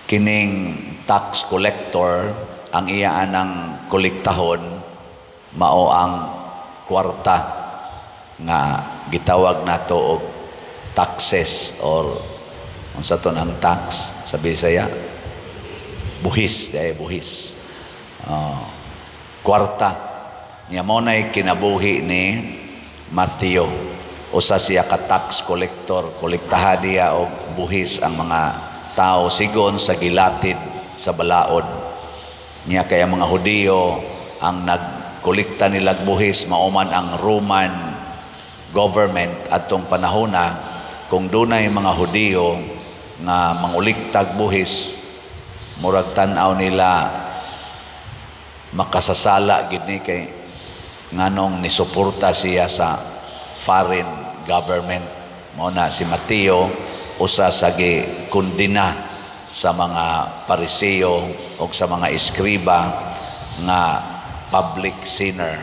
Kining tax collector, ang iya anang kolektahon mao ang kwarta nga gitawag nato og taxes or unsa ton ang tax sa Bisaya? Buhis dahil, buhis. Kwarta niya mo na'y kinabuhi ni Matthew. Usa siya ka tax collector, kolektaha niya og buhis ang mga tao sigon sa gilatid sa balaod niya, kaya mga Hudiyo ang nagkolekta nilag buhis, mao man ang Roman government atong panahona. Kung dunay mga Hudiyo nga manguliktag buhis, murag tan-aw nila makasasala gid ni, kay nganong nisuporta siya sa foreign government. Mao na si Mateo, usa sa gikondena sa mga Pariseo o sa mga eskriba nga public sinner.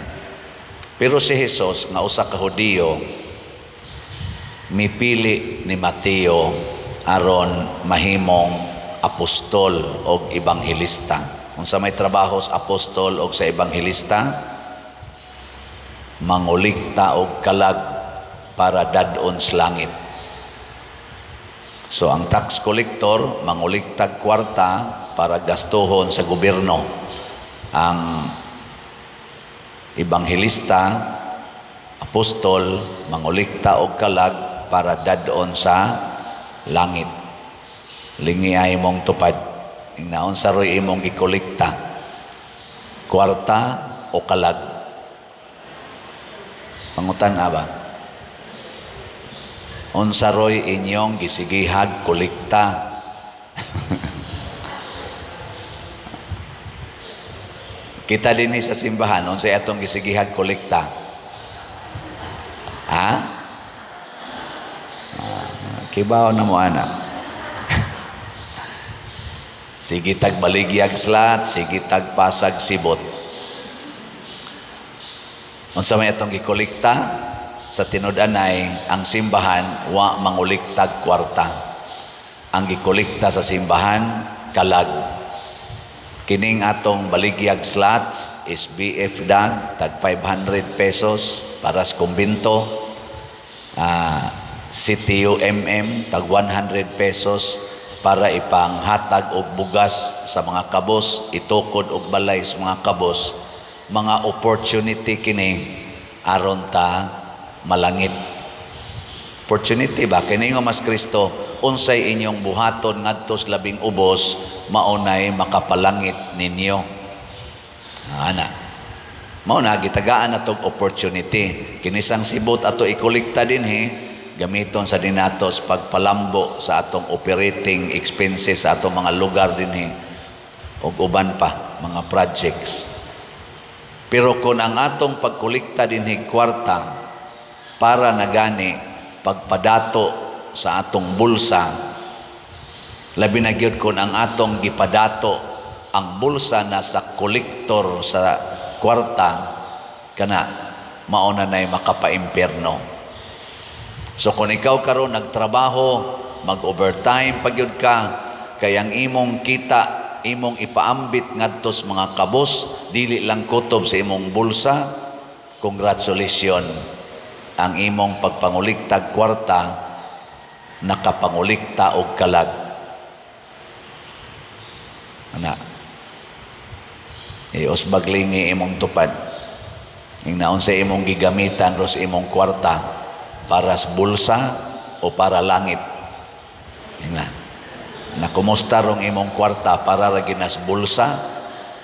Pero si Jesus nga usa ka Hudiyo, mipili ni Mateo aron mahimong apostol og ebanghelista. Unsa may trabaho sa apostol og sa ebanghelista? Mangulikta og kalag para dad-on sa langit. So ang tax collector, manguliktag kwarta para gastuhon sa gobyerno. Ang ebanghelista, apostol, mangulikta og kalag para dad-on sa langit. Lingi ay imong tupad. Ingnaon sa roy imong gikolekta? Kwarta o kalag? Pangutan ba? Unsa roy inyong gisigihag kolekta? Kita dinhi sa simbahan, unsay atong gisigihag kolekta? Ha? Ah, kibaw na mo ana. Sige tag baligyag slat, sige tag pasag sibot. Unsa may atong gikolekta? Sa tinud-anay, ang simbahan wa manguliktag kwarta. Ang gikolekta sa simbahan, kalag. Kining atong baligyag slots is BF dag tag 500 pesos para sa kumbinto. CTUMM tag 100 pesos para ipanghatag og bugas sa mga kabos, itukod og balay sa mga kabos. Mga opportunity kini aron ta malangit. Opportunity ba? Kini nga mas Kristo, unsay inyong buhaton ngadto sa labing ubos, maunay makapalangit ninyo. Ana. Mao na gitagaan natog opportunity. Kinisang sibot ato ikolekta dinhi, gamiton sa dinatos pagpalambo sa atong operating expenses sa atong mga lugar dinhi ug uban pa mga projects. Pero kung ang atong pagkolekta dinhi kwarta para nagani pagpadato sa atong bulsa, labi na gyud kung ang atong gipadato ang bulsa na sa kolektor sa kwarta, kana mao na nay makapaimpierno. So kung ikaw karon nagtrabaho, mag-overtime pa gyud ka, kay ang imong kita imong ipaambit ngadto sa mga kabos, dili lang kutob sa imong bulsa, congratulations, ang imong pagpanguliktag kwarta nakapangulikta og kalag. Ana, iusbag lingi imong tupad. Ingnaon sa imong gigamitan ros imong kwarta, para sa bulsa o para langit? Ingna na, kumusta rong imong kwarta, para ra ginas bulsa,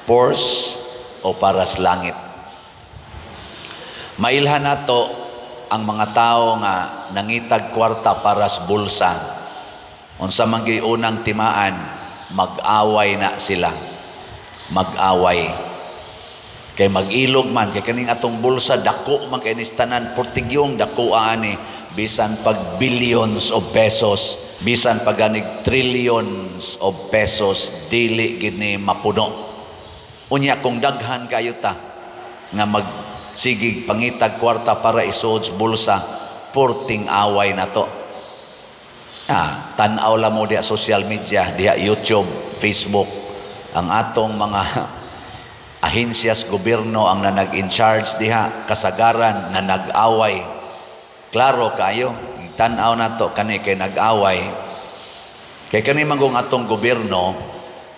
purse, o para sa langit? Mailhan nato ang mga tao nga nangitag kwarta para sa bulsa. Unsa man gyud unang timaan? Mag-away na sila. Mag-away. Kay mag-ilog man kay kaning atong bulsa, dako man kay nis tanan, portigyong dako ani, bisan pag billions of pesos, bisan pag ganig trillions of pesos, dili gid ni mapuno. Unya kung daghan kayo ta nga mag sigig pangitag kwarta para isuod sa bulsa, porting away na to. Ah, tan-aw lang mo diha social media, diha YouTube, Facebook, ang atong mga ahensyas gobyerno ang na nag-in charge diha, kasagaran na nag-away. Klaro kayo, tan-aw nato kani kay nag-away. Kay kani man kung atong gobyerno,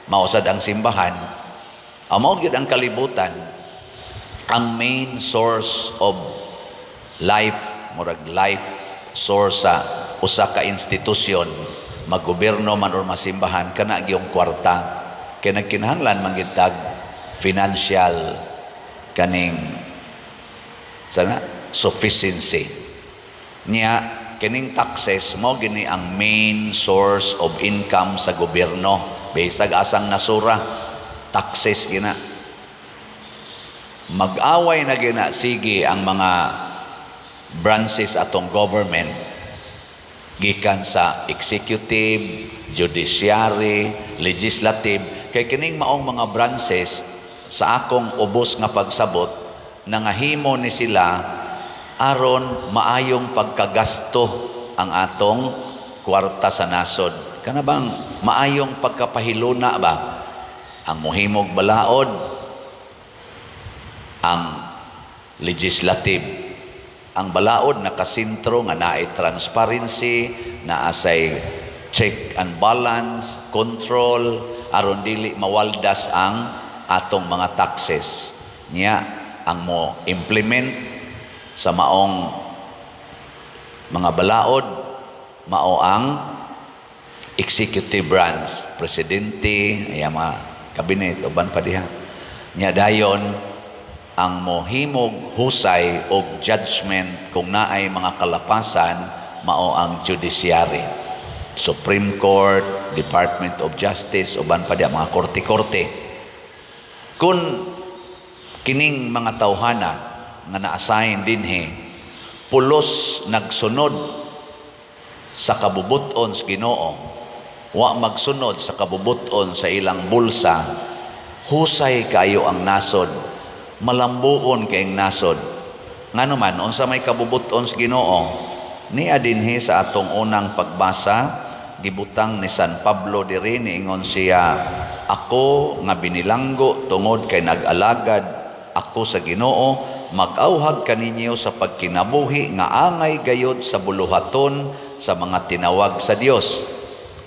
mausad ang simbahan, ang mao gyud ang kalibutan, ang main source of life, murag life source sa usa ka institusyon, maggobyerno man or masimbahan, kana gyung kwarta. Kay nagkinahanglan man gyud tag financial kaning sana sufficiency. Niya kining taxes mo gini ang main source of income sa gobyerno. Bisag asang nasura, taxes gina. Mag-away na gina sige ang mga branches atong government gikan sa executive, judiciary, legislative, kay kining maong mga branches, sa akong ubos nga pagsabot, nangahimo ni sila aron maayong pagkagasto ang atong kwarta sa nasod. Kana bang maayong pagkapahiluna ba? Ang muhimog balaod ang legislative. Ang balaod nakasentro nga naay transparency, naasay check and balance, control, aron dili mawaldas ang atong mga taxes. Nya ang mo implement sa maong mga balaod mao ang executive branch, presidente, ay mga kabinet, uban pa diha. Nya dayon ang mohimog husay og judgment kung naay mga kalapasan mao ang judiciary. Supreme Court, Department of Justice, uban pa diha mga korte-korte. Kung kining mga tawhana nga na-assign dinhi pulos nagsunod sa kabubuton sa Ginoo, wa magsunod sa kabubuton sa ilang bulsa, husay kayo ang nasod, malambuon kayong nasod. Ngano man, unsa may kabubuton sa Ginoo? Nia dinhi sa atong unang pagbasa, gibutang ni San Pablo diri, niingon siya, "Ako nga binilanggo tungod kay nag-alagad ako sa Ginoo, mag-awhag kaninyo sa pagkinabuhi nga angay gayod sa buluhaton sa mga tinawag sa Dios."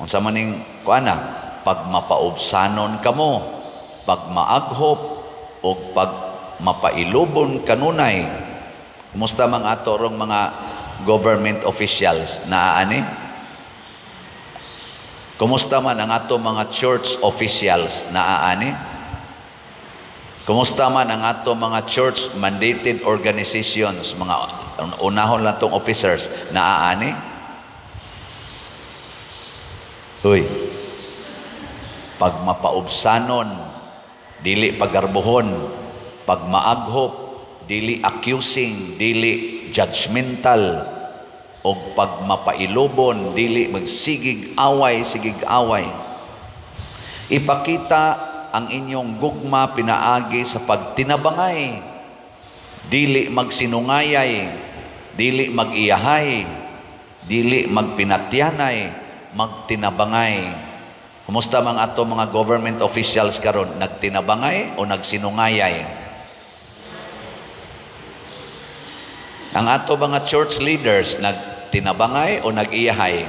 Unsa man ning kuana? Pagmapaubsanon kamo, pagmaaghop ug pagmapailubon kanunay. Kumusta mga ato rong mga government officials naa ani? Kumusta man ang ato mga church officials naa ani? Kumusta man ang ato mga church mandated organizations, mga unahon lang tong officers naa ani? Uy. Pagmapaubsanon, dili pagarbuhon, pagmaaghop, dili accusing, dili judgmental, og pagmapailubon, dili magsigig away, sigig away. Ipakita ang inyong gugma pinaagi sa pagtinabangay, dili magsinungayay, dili mag-iyahay, dili magpinatyanay, magtinabangay. Kumusta mga ato mga government officials karon, nagtinabangay o nagsinungayay? Ang ato mga church leaders, nagtinabangay o nag-iyahay?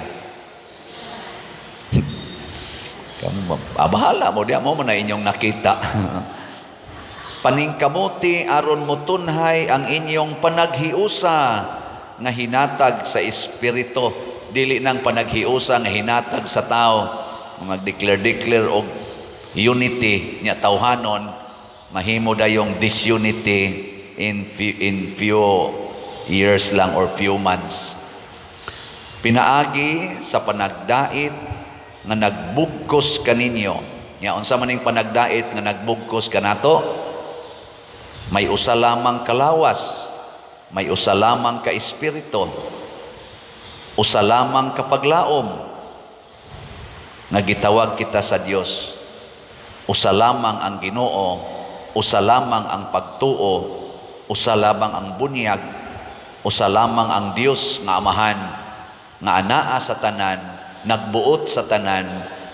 Kamu, ah, bahala mo, di mo na inyong nakita. Paningkamuti aron motunhay ang inyong panaghiusa nga hinatag sa Espiritu, dili nang panaghiusa nga hinatag sa tao. Mag-declare declare og unity nya tawhanon mahimo dayong disunity in few years lang or few months. Pinaagi sa panagdait nga nagbugkos kaninyo. Nya unsa man ning panagdait nga nagbugkos kanato? May usa lamang kalawas, may usa lamang ka espiritu, usa lamang ka paglaom nga gitawag kita sa Dios. Usa lamang ang Ginoo, usa lamang ang pagtuo, usa lamang ang bunyag, usa lamang ang Dios nga Amahan nga anaa sa tanan. nagbuot sa tanan,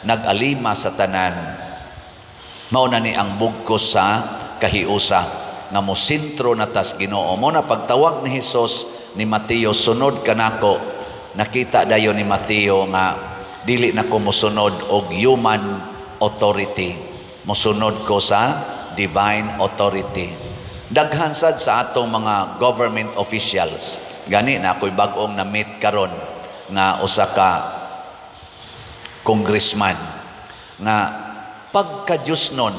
nagalima sa tanan. Mao na ni ang bugkos sa kahiusa nga mo sentro na tas Ginoo. Mo na pagtawag ni Hesus ni Mateo, "Sunod kanako," nakita dayon ni Mateo nga dili na ko mosunod og human authority, mosunod ko sa divine authority. Daghan sad sa atong mga government officials gani na ako'y bag-ong na-meet karon nga usa ka congressman nga pagka Diyos nun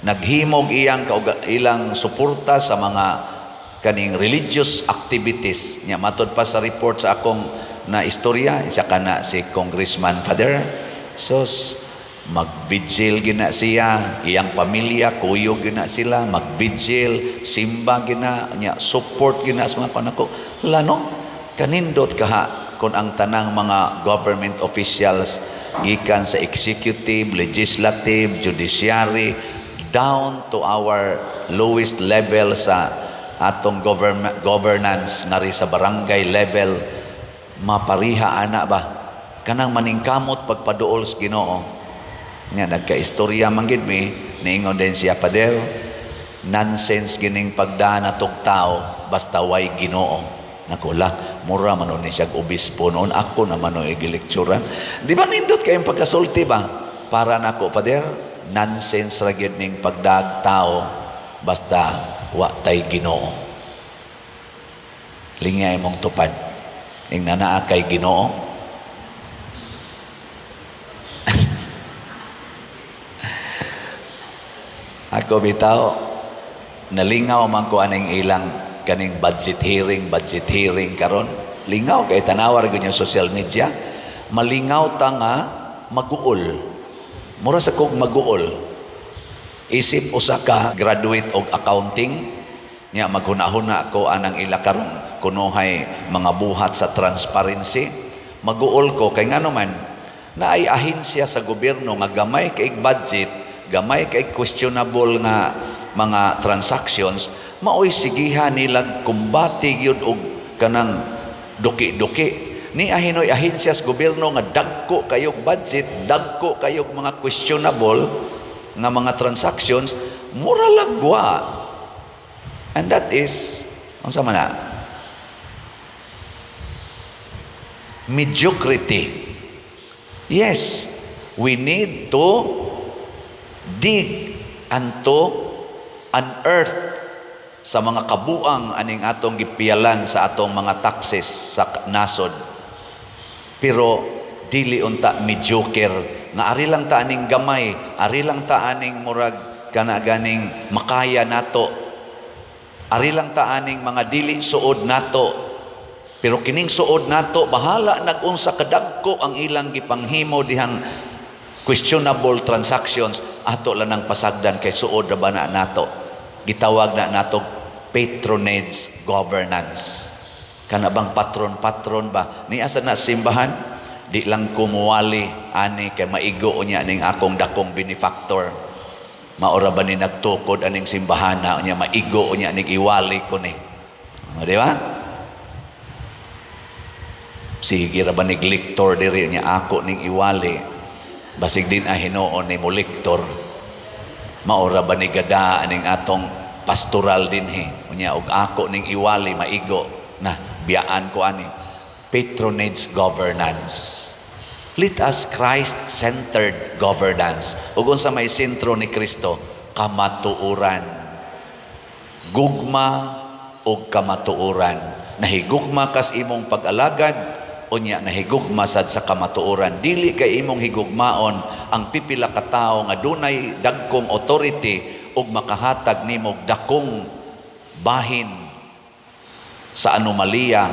naghimog iyang ilang suporta sa mga kaning religious activities nya. Matod pa sa report sa akong na istorya, isa kana si Congressman, Father, sos, mag-vigil gina siya, iyang pamilya, kuyog gina sila, mag-vigil, simba gina nya, support gina sa mga kanako lano. Kanindot kaha kung ang tanang mga government officials gikan sa executive, legislative, judiciary, down to our lowest level sa atong government governance ngari sa barangay level, mapariha ana ba, kanang maningkamot pagpaduol sa Ginoo nga. Nagkaistorya man gid mi, niingon din siya, "Pader, nonsense gining pagdaan natog tao basta way Ginoo." Nakula, mura man ni siya obispo noon, ako naman no igilecturan. Di ba nindot kayong pagkasulti ba? Para nako, Father, nonsense ra gyud ning pagdag tao basta wa tay Ginoo. Lingya imong tupad. Ing naa kay Ginoo. Ako bitaw, nalingaw man ko aning ilang kaning budget hearing karon. Lingaw kay tanawa ra gyud yung social media. Malingaw ta nga maguol. Mura sa kog maguol. Isip usa ka graduate og accounting nya, maghuna-huna ko anang ila karon kunuhay mga buhat sa transparency. Maguol ko kay ngano man naay ahensya sa gobyerno nga gamay kay budget, gamay kay questionable nga mga transactions, maoy sigihan nila kumbati gyud og kanang duki-duki. Ni ahinoy ahensya sa gobyerno nga dagko kayog budget, dagko kayog mga questionable nga mga transactions, mura lagwa. And that is, unsa man na, mediocrity. Yes, we need to dig and to unearth sa mga kabuang aning atong gipiyalan sa atong mga taxes sa nasod. Pero dili unta mediocre nga ari lang ta aning gamay, ari lang ta aning murag kana ganing makaya nato. Ari lang ta aning mga dili suod nato. Pero kining suod nato, bahala nag-unsa kadagko ang ilang gipanghimo dihang questionable transactions, ato lang ang pasagdan kay suod ra ba na nato. Gitawag na nato patronage governance. Kana bang patron-patron ba? Ni asa na simbahan? Di lang kumuwali ani kay maigo unya ning akong dakong benefactor. Maora ba ni nagtukod aning simbahan na unya maigo unya ning iwali ko ni. O, di ba? Sige ra ba nig lector diri niya ako ning iwali. Basig din a hinuon ni mo lector. Maora ba ni gada aning atong pastoral dinhi. Unya og ako ning iwali maigo na biyaan ko ani. Patronage governance. Let us Christ-centered governance. Ug unsa may sentro ni Kristo? Kamatuoran. Gugma ug kamatuoran. Nahigugma kas imong pag-alagad, unya nahigugma sad sa kamatuoran. Dili kay imong higugmaon ang pipila ka tawo nga dunay dagkong authority ug makahatag nimo dakong bahin sa anomalya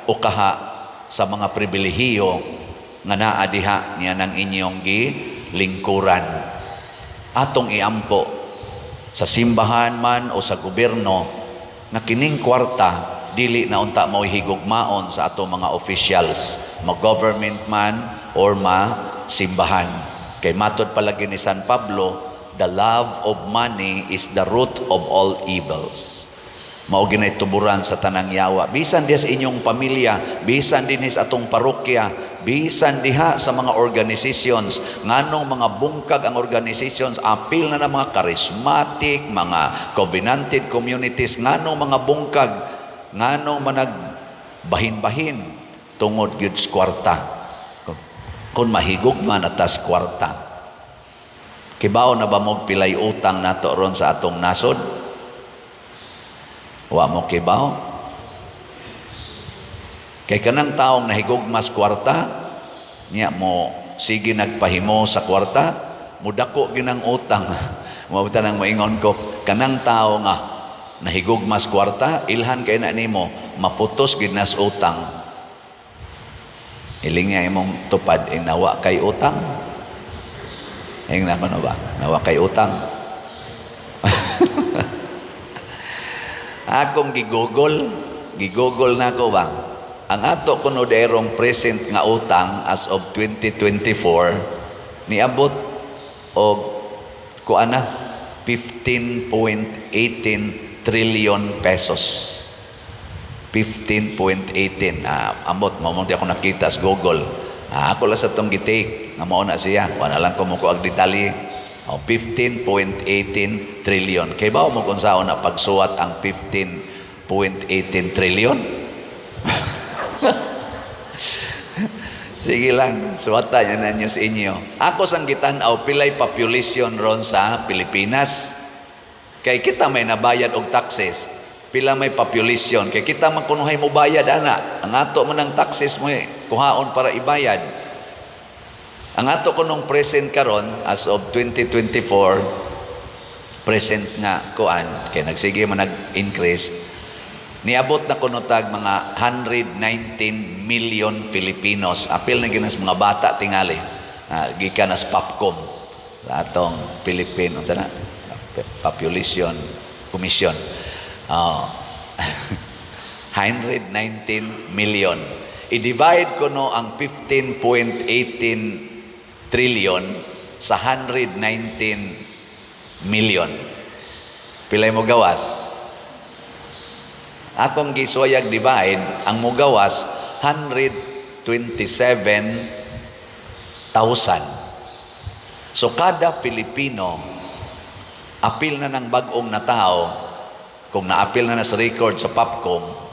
o kaha sa mga pribilehiyo nga naa diha niya ng inyong gilingkuran. Atong iampo sa simbahan man o sa gobyerno nga kining kwarta dili na unta mo higugmaon sa atong mga officials, ma-government man or ma simbahan. Kay matod palagi ni San Pablo, "The love of money is the root of all evils." Mao ginay tuburan sa tanang yawa. Bisan diha sa inyong pamilya, bisan dinhi sa atong parokya, bisan diha sa mga organizations, nganong mga bungkag ang organizations, apil na na mga charismatic, mga covenanted communities, nganong mga bungkag, nganong manag bahin-bahin, tungod gyud sa kwarta. Kung mahigugma na tas kwarta. Kibaw na ba mo pilay utang nato ron sa atong nasod? Wa mo kibaw? Kay kanang taong nahigugmas kwarta, niya mo sige nagpahimo sa kwarta, mudako ginang utang. Mao nang moingon ko, kanang tao nga nahigugmas kwarta, ilhan kay na nimo, maputos gid nas utang. Iling nga imong tupad, eh, nawa kay utang. Ingna ko na ba? Nawa kay utang. Akong gigugol, gigugol na ko ba? Ang ato kuno derong present nga utang as of 2024 niabot og kuana 15.18 trillion pesos. 15.18. Ambot mo mo di ako nakita sa Google. Ako lang sa tong gitake nga mao na siya. Wala lang ko mo og detalye. Oh, 15.18 trillion. Kay ba mo kung saan na pagsuwat ang 15.18 trillion? Sige lang, suwata niya na sa inyo. Ako sang gitan-aw pilay population ron sa Pilipinas. Kay kita may nabayad og taxes. Pila may population. Kay kita man kunuhay mo bayad ana. Ang ato man ang taxes mo eh, kuhaon para ibayad. Ang ato kunong present karon as of 2024, present nga kuan kay nagsige man nag-increase, niabot na kuno tag mga 119 million Filipinos. Apil na ginas mga bata tingali, gikan as Popcom sa atong Philippine unsa na Population Commission. 119 million. I-divide ko no ang 15.18 trillion sa 119 million. Pilay mo gawas? Akong gisuwayag divide, ang mugawas 127,000. So kada Pilipino, apil na ng bag-ong na tao, kung naapil na na sa record sa Popcom,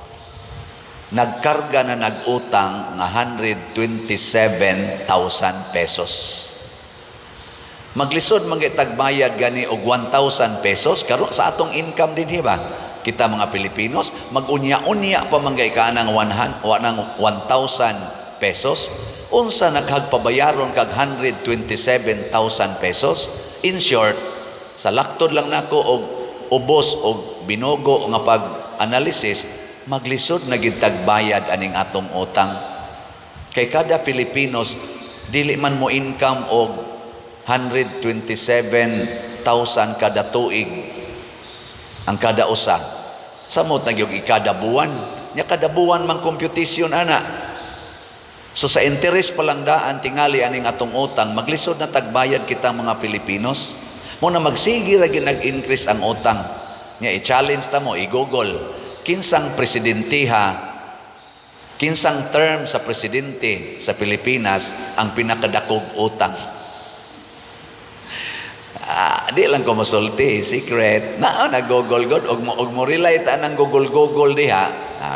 nagkarga na nag-utang nga 127,000 pesos. Maglisod man tagbayad gani og 1,000 pesos karon sa atong income din ba? Kita mga Pilipinos magunya-unya pa man gay ka ng 1,000 pesos. Unsa naghagpabayaron kag 127,000 pesos? In short, sa laktod lang nako og ubos og binugo nga pag-analysis, maglisod na gid tagbayad aning atong utang. Kay kada Filipinos dili man mo income og 127,000 kada tuig ang kada usa. Samot na gyud ikada buwan. Nya kada buwan man computation ana. So sa interest pa lang daan tingali aning atong utang, maglisod na tagbayad kita mga Filipinos. Mo na magsige ra gyud nag-increase ang utang. Nya i-challenge ta mo, i-Google kinsang presidentiha, kinsang term sa presidente sa Pilipinas ang pinakadakog utang. Di lang ko mosulti, secret. Na na Google god og mo rely ta ng Google Google diha.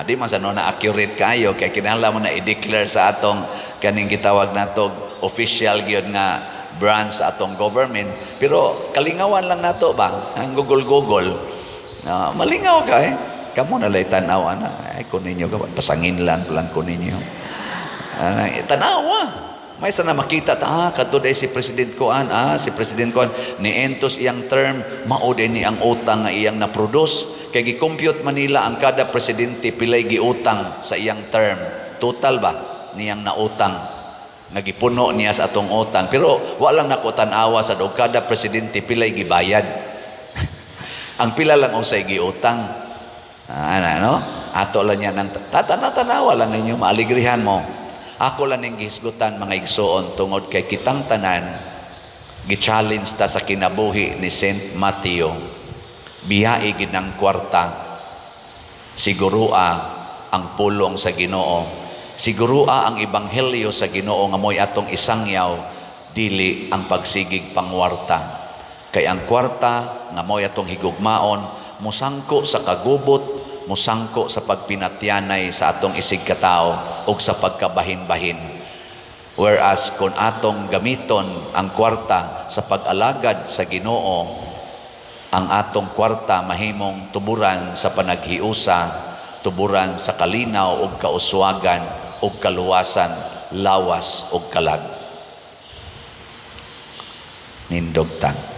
Di man sa no na accurate kayo kay kinahanglan mo na i-declare sa atong kaning gitawag nato official gyud nga branch sa atong government. Pero kalingawan lang nato ba ang Google Google. Malingaw ka eh. Kamo na lay tan-aw ana. Ay ko ninyo pasangin lang lang ko ninyo. Tanawa. May sana makita ta, kadto day si President Kuan, si President Kuan ni entos iyang term, mao din ni ang utang nga iyang na-produce. Kay gi-compute Manila ang kada presidente pilay giutang sa iyang term. Total ba niyang nautang nga gipuno niya sa atong utang. Pero wa lang nako tan-awa sa og kada presidente pilay gibayad. Ang pila lang usay giutang. Ana no? Ato lang niya nang tatana-tanawa lang ninyo, maaligrihan mo. Ako lang ning gihisgutan mga igsuon tungod kay kitang tanan gi-challenge ta sa kinabuhi ni Saint Matthew. Biyai gid ng kwarta. Sigurua ang pulong sa Ginoo. Sigurua ang ebanghelyo sa Ginoo nga mo'y atong isangyaw, dili ang pagsigig pangwarta. Kay ang kwarta nga mo'y atong higugmaon, musangko sa kagubot, musangko sa pagpinatyanay sa atong isig katao ug sa pagkabahin-bahin. Whereas kung atong gamiton ang kwarta sa pag-alagad sa Ginoo, ang atong kwarta mahimong tuburan sa panaghiusa, tuburan sa kalinaw ug kauswagan ug kaluwasan, lawas ug kalag. Nindog ta.